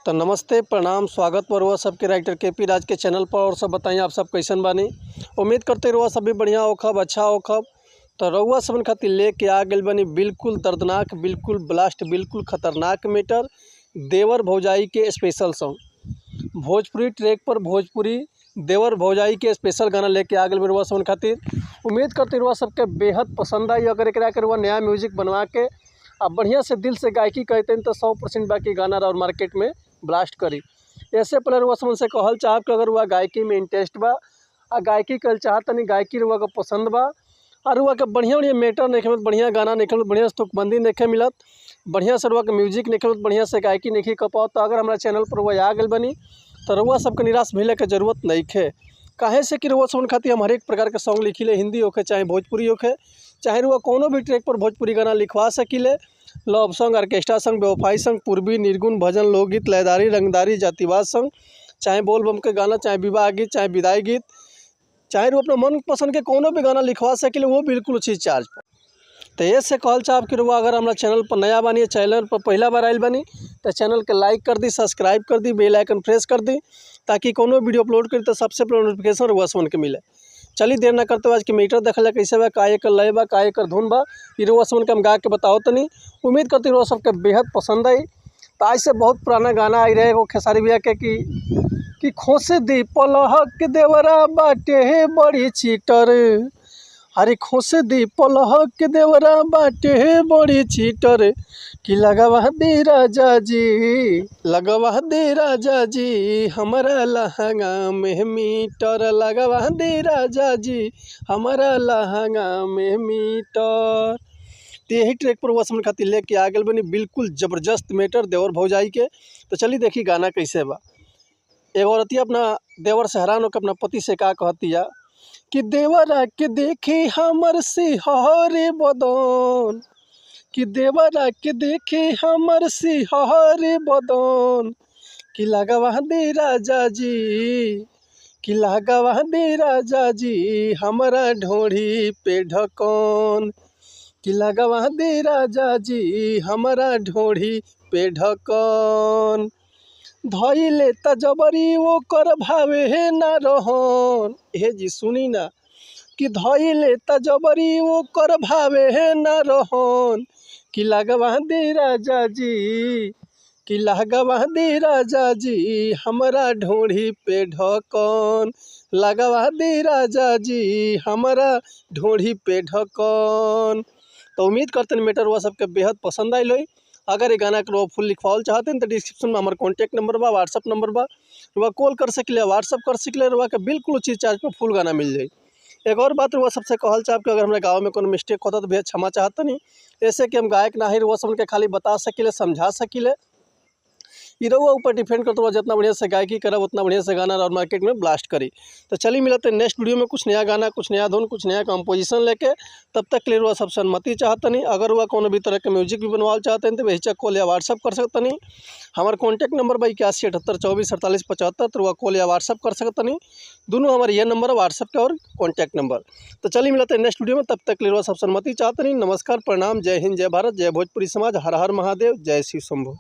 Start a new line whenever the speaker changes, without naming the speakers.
तो नमस्ते, प्रणाम, स्वागत पर हुआ सबके राइटर के पी राज के चैनल पर। और सब बताइए आप सब कैसन बानी। उम्मीद करते रहुआ सब भी बढ़िया होखब, अच्छा होखब। तो रउआ सबन खातिर लेके आ गइल बानी बिल्कुल दर्दनाक, बिल्कुल ब्लास्ट, बिल्कुल खतरनाक मैटर देवर भौजाई के स्पेशल सॉन्ग। भोजपुरी ट्रैक पर भोजपुरी देवर भौजाई के स्पेशल गाना लेके आ गइल बानी रउआ सबन खातिर। उम्मीद करते रउआ सबके बेहद पसंद आई। अगर एकरा के रउआ नया म्यूजिक बनवा के आप बढ़िया से दिल से गायकी कहते हैं तो 100% बाकी गाना और मार्केट में ब्लास्ट करी। ऐसे पहले रुआ समन से कहल चाहब कि अगर रुआ गायकी में इंटरेस्ट बा आ गायकी कल चाहत नहीं, गायकी रुआ के पसंद बा और रुआ के बढ़िया बढ़िया मैटर नहीं मिलत, बढ़िया गाना नहीं मिलत, बढ़िया से तुकबंदी नहीं मिलत, बढ़िया से रुआ के म्यूजिक नहीं मिलत, बढ़िया से गायकी नहीं कर पाओ, तो अगर हमारा चैनल पर रुआ आ गइल बनी तो रुआ सबके निराश भइले के जरूरत नहीं है। काहे से कि रुआ सबन खातिर हम हरेक प्रकार के सॉन्ग लिखिले, हिंदी होखे चाहे भोजपुरी होखे, चाहे रुआ कोनो भी ट्रैक पर भोजपुरी गाना लिखवा सकिले। लव सॉन्ग, ऑर्केस्ट्रा सॉन्ग, बेवफाई सॉन्ग, पूर्वी, निर्गुण, भजन, लोकगीत, लयदारी, रंगदारी, जातिवाद सॉन्ग, चाहे बोल बम के गाना, चाहे विवाह गीत, चाहे विदाई गीत, चाहे रुआ अपना मन पसंद के कोनो भी गाना लिखवा सकिले, वो बिल्कुल उचित चार्ज पर। तो ये से कहल चाहब कि रुआ अगर हमारा चैनल पर नया बानी, चैनल पर पहला बार आयल बानी तो चैनल के लाइक कर दी, सब्सक्राइब कर दी, बेल आइकन प्रेस कर दी, ताकि कोनो वीडियो अपलोड करी तो सबसे पहले नोटिफिकेशन रुआ सबन के मिले। चलिए देर ना करते हुए आज के मीटर देखल कैसे बा, का एकर लय बा, का एकर धुन बा, ई रुआ सबन के हम गा के बताओ तनी। उम्मीद करती रुआ सबके बेहद पसंद आई। तो आज से बहुत पुराना गाना आई रहे एगो खेसारी भैया के कि खोस दी पलहक देवरा बाटे बड़ी चीटर, अरे खोस दी पलहक देवरा बाटे बड़ी चीटर, कि लगवा दे राजा जी, लगवा दे राजा जी हमारा लहंगा में मीटर, लगवा दे राजा जी हमारा लहंगा में मीटर। तो यही ट्रैक पर वह खातिर लेके आ गइल बनी बिल्कुल ज़बरदस्त मैटर देवर भौजाई के। तो चलिए देखी गाना कैसे बा। एगो औरतिया अपना देवर से हैरान होकर अपना पति से का कहतिया कि देवरा के देखी हमर सिहरे बदन, कि देवरा के देखी हमर सिहरे बदन, कि लगवा दे राजा जी, कि लगवा दे राजा जी हमारा ढोढ़ी पे ढकन, कि लगवा दे राजा जी हमारा ढोढ़ी पे ढकन। धइले त जबरी ओकर भावे ना रहन, हे जी सुनी ना, कि धइले त जबरी ओकर भावे ना रहन, कि लगवा दे राजा जी, कि लगवा दे राजा जी हमारा ढोढ़ी पे ढकन, लगवा दे राजा जी हमारा ढोढ़ी पे ढकन। तो उम्मीद करते हैं मैटर हुआ सबके बेहद पसंद आयल होई। अगर ये गाना के फुल लिखवाल चाहते हैं तो डिस्क्रिप्शन में हमारे कॉन्टैक्ट नंबर बा, व्हाट्सअप नंबर बा, रुआ कॉल कर सकिले, व्हाट्सअप कर सकिले, रुआ के बिल्कुल उचित चार्ज पर फुल गाना मिल जाए। एक और बात रुआ सबसे कहल चाहब कि अगर हमारे गाँव में कोनो मिस्टेक होता तो भैया क्षमा चाहता नहीं, ऐसे कि हम गायक ना ही रुआ सब के खाली बता सकिले, समझा सकिले। ई रउआ ऊपर डिपेंड करता हुआ जितना बढ़िया से गायकी करब उतना बढ़िया से गाना और मार्केट में ब्लास्ट करी। तो चलिए मिलते हैं नेक्स्ट वीडियो में कुछ नया गाना, कुछ नया धुन, कुछ नया कंपोजिशन लेके। तब तक के लिए रुआ सबसे अनुमति चाहता नहीं। अगर रुआ कोनो भी तरह के म्यूजिक भी बनवाल चाहते हैं तो बेहिचक कॉल या व्हाट्सअप कर सकता नहीं। हमारे कॉन्टैक्ट नंबर बा 81 78 24 48 75, तो रुआ कॉल या व्हाट्सअप कर सकता नहीं। दोनों हमारे ये नंबर है व्हाट्सअप के और कॉन्टैक्ट नंबर। तो चलिए मिलते हैं नेक्स्ट वीडियो में, तब तक के लिए रुआ सबसे अनुमति चाहता नहीं। नमस्कार, प्रणाम, जय हिंद, जय भारत, जय भोजपुरी समाज, हर हर महादेव, जय शिव शंभू।